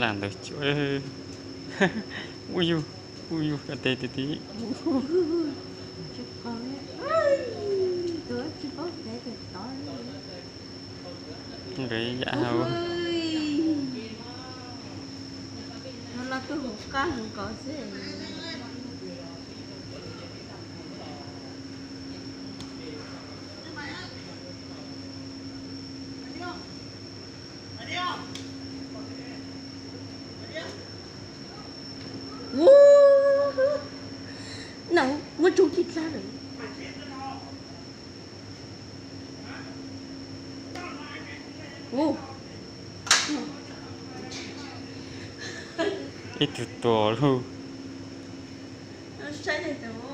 Tag ntawd cuab. Ua yug, ua yug, ka tes ti ti. Nkawd yam hauv. Ua, no muab tsoo tsis dlab lawm. Ib tug tuag lauj. Saib li tus